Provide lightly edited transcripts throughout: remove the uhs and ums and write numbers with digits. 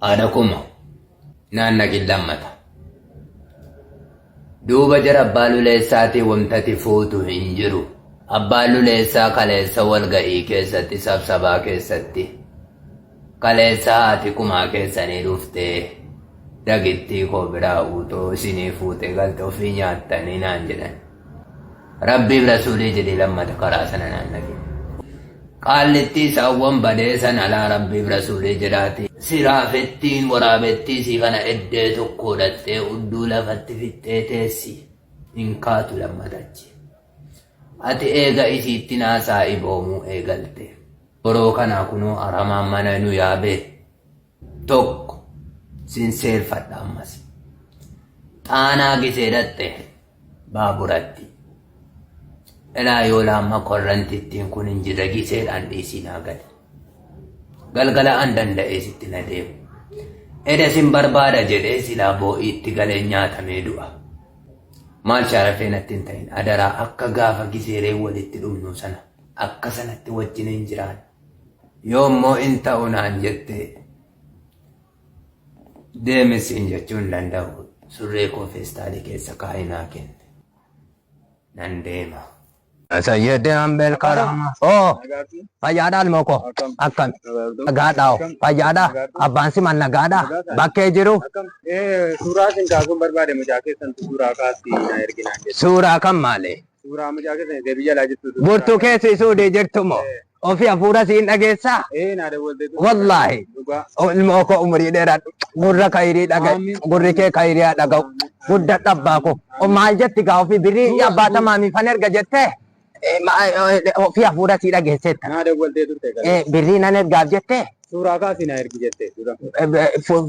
Haadha kuma naan naqin lammata. Duuba jara abbaa luleessaatii wamtati fuutu hin jiru. Abbaan luleessaa kaleessa walga'ii keessatti sabsabaa keessatti kaleessa haati kumaa keessanii dhuftee dagittii koo biraa uutoo isinii fuutee galte ofii nyaattanii naan jedhan. Rabbiif rasuulii jedhii lammata karaa sana naan naqin. Qaallittii saawwan badee sana alaa Rabbiif rasuulii jedhaati. Siraafettiin waraabettii sii kana eddee tokko dhaxxee udduu lafatti fixxee teessi. Hin kaatu lammata achi. Ati eega isiitti naasaa iboomuu eegalte. Boroo kanaa kunoo aramaan mana nu yaabee. Tokko sin seerfadha ammas. Xaanaa gisee dhaxxe baaburatti. Elaa yoo laamma korrantittiin kun hin jirre giseedhaan dhiisii naa gali. Galgala an danda'ee sitti na deemu. Eda sin barbaada jedhee silaa boo'iitti galee nyaatamee du'a. Maal shaarafee natti hin ta'in adaraa akka gaafa giseeree walitti dhumnu sana akka sanatti wajjin hin jiraan. Yoo immoo in ta'u naan jette deemi siin jechuu hin danda'u. Surree koo feestaalii keessa kaa'ee naa kenne. Nan deema. Sayyiddi Ambeel Karama. Oo fayyaadha ilmoo koo akkam nagaadha oo fayyaadha abbaan siman nagaadha bakkee jiru. Suuraa isin kaasuun barbaade mucaa keessantu suuraa kaasii na erginaan jette. Suuraa kan maali? Suuraa mucaa keessan ishee biyya alaa jirtu. Burtuu keessi isuu jirtu moo? Ofii hafuura siin dhageessaa? Ee naa dawwaltee turte. Wallaahi. Dhugaa. Ilmoo koo umurii dheeradhu. Gurra kayrii dhaga'i. Amiin. Gurri kee kayrii haa dhaga'u. Guddadhu abbaa koo. O maal jetti gaa ofii birrii abbaa tamaamii fan erga jettee ofii hafuura sii dhageesseetta. Naa dawwaltee turte Eh, Birrii nan ergaaf jettee Suuraa kaasii naa ergi jettee dura.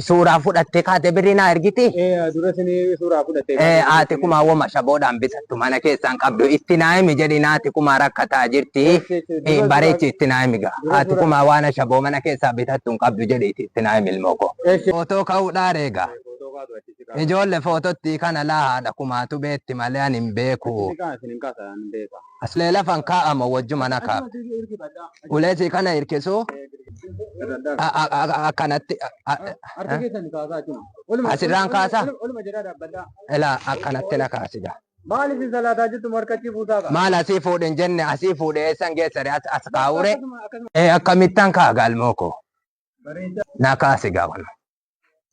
Suuraa fudhattee kaatee birrii naa ergiti. Ee dura isinii suuraa fudhattee Eh, Haati kumaa woma shaboodhaan bitattu mana keessaan qabdu itti naa himi jedhi haati kumaa rakkataa jirti. Bareechi itti naa himi gaa. Haati kumaa waan ashaboo mana keessaa bitattu hin qabdu jedhi itti naa himi ilmoo koo. Footoo ka'uudhaa reega. Footoo kaatu achi si kaasa. Ijoolle footottii kana laa haadha kumaatu beetti malee ani hin beeku. Achi si kaasa isin hin kaasa hin beeka. Aslee lafan kaa'amo wajjuma na kaaf. Ulee sii kana hirkisuu akkanatti Harka keessan kaasaa achuma. Asirraan kaasaa? Oluma jedhaa dhaabbadhaa. Ilaa akkanatti na kaasi gaa. Maal isin salaataa jirtu harkachii buusaa kaa. Maal asii fuudhe hin jenne asii fuudhe eessan geessare as as kaa'ure. Akkasuma akkasuma. Akkamittan kaa galmoo koo. Bareedaa. Na kaasi gaa kun.